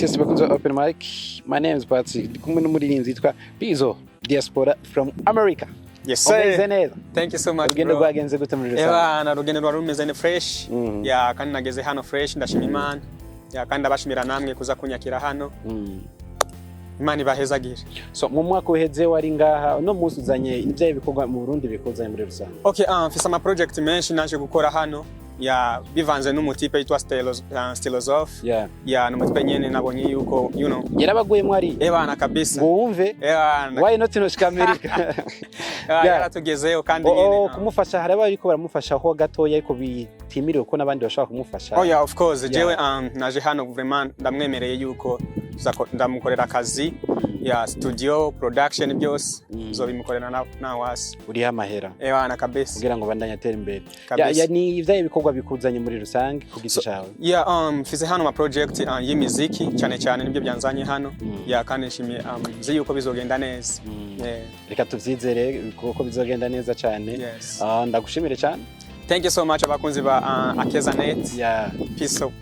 Yes, bakunze open mic. My name is Patrick. Ndi kumwe n'umuririmbyi yitwa Pizzo Diaspora from America. Yes, sir. Umeze neza? Thank you so much, Urugendo bro. rwagenze gute muri rusange? Eba, urugendo rwari rumeze ni fresh. Yeah, kandi nageze hano fresh, ndashima Imana. Yeah, kandi ndabashimira namwe kuza kunyakira hano. Imana ibahezagire. So mu mwaka uheze wari ngaha, uno munsi uzanye ibyaye bikorwa mu Burundi bikuzanye muri rusange? Okay, mfise ama project menshi naje gukora hano. Yeah, bivanze n'umutipe yitwa Stelozov. Yeah, n'umutipe nyene nabonye yuko. Yarabaguyemo ari Ebana kabisa. ngo wumve Ebana. why not noshika America. Yeah, yaratugezeyo kandi nyene. Kumufasha, hari abariko baramufasha ho gatoya, ariko bitimiriwe ko n'abandi bashobora kumufasha. Oh yeah, of course. Jewe naje hano vraiment ndamwemereye yuko ndamukorera akazi ya studio production byose, nzobimukorera na wasi. Uriho amahera Ewana kabisa. kugira ngo bandanye atere imbere. Kabisa. Ya, ni ivyaye bikorwa bikuzanye muri rusange ku giti cawe? Yeah, mfise hano ma project y'imiziki cyane cyane, nibyo byanzanye hano. Yeah, kandi nshimiye nzi yuko bizogenda neza. Yeah. Reka tuvyizere kuko bizogenda neza cyane. Yes. Ah, ndagushimire cyane. Thank you so much, abakunzi ba Akeza Net. Yeah. Peace up.